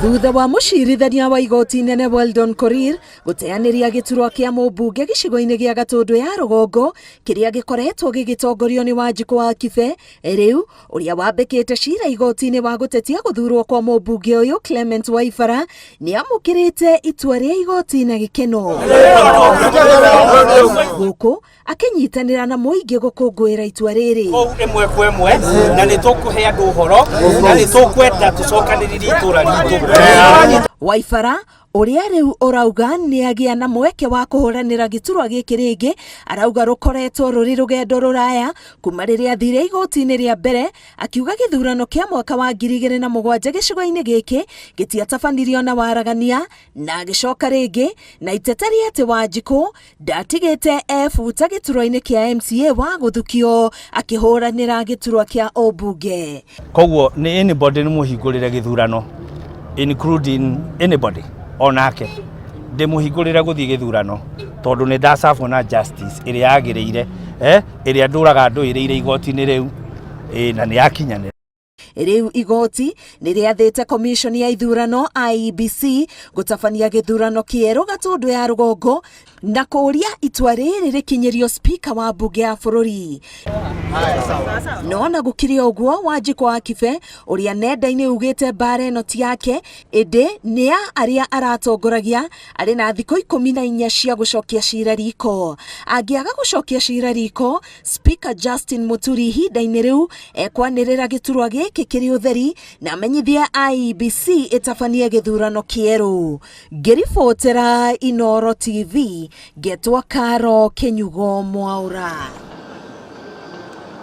Thutha wa mũcirithania wa igoti inene Weldon Korir gũteanĩria gĩturwa kĩa mũmbunge gĩcigo-inĩ gĩa Gatũndũ ya rũgongo kĩrĩa gĩkoretwo gĩgĩtongorio nĩ Wanjikũ wa Kibe, rĩu ũrĩa wambĩkĩte cira igoti-inĩ wa gũtetia gũthurwo kwa mũmbunge ũyũ Clement Waibara nĩ amũkĩrĩte itua rĩa igoti na gĩkeno gũkũ akĩnyitanĩra na mũingĩ gũkũngũĩra itua rĩrĩ. Kũu ĩmwe kwa ĩmwe na nĩ tũkũhe andũ ũhoro na nĩ tũkwenda tũcokanĩrĩrie itũra ritũ. Waibara ũrĩa rĩu ũrauga nĩ agĩa na mweke wa kũhũranĩra gĩturwa gĩkĩ rĩngĩ, arauga rũkoretwo rũrĩ rũgendo rũraya kuma rĩrĩa athire igoti-inĩ rĩa mbere akiuga gĩthurano kĩa mwaka wa 2007 gĩcigo-inĩ gĩkĩ gĩtiatabanirio na waragania, na agĩcoka rĩngĩ na iteta rĩa atĩ Wanjikũ ndatigĩte ebuta gĩturwa-inĩ kĩa MCA wa gũthukio akĩhũranĩra gĩturwa kĩa ũmbunge. Koguo nĩ anybody nĩ mũhingũrĩre gĩthurano including anybody onake ndĩmũhingũrĩre gũthiĩ gĩthurano tondũ nĩ ndacabwo na justice ĩrĩa yagĩrĩire, ĩrĩa ndũraga ndũĩrĩire igoti-inĩ rĩu, na nĩ yakinyanĩra. Rĩu igoti nĩ rĩathĩte komishoni ya ithurano IEBC gũtabania gĩthurano kĩerũ Gatũndũ ya rũgongo na kũũria itua rĩrĩ rĩkinyĩrio spika wa mbunge ya bũrũri. No na gũkĩrĩ ũguo, Wanjikũ wa Kibe ũrĩa nenda-inĩ ugĩte mbara ĩno ti yake ĩndĩ nĩ ya arĩa aratongoragia, arĩ na thikũ 14 cia gũcokia cira riko. Angĩaga gũcokia cira riko, Speaker Justin Muturi ihinda-inĩ rĩu ekwanĩrĩra gĩturwa gĩkĩ kĩrĩ ũtheri na amenyithie IEBC ĩtabanie gĩthurano kĩerũ. Ngĩribotera Inooro TV, ngetwo Karo Kĩnyugo Mwaũra.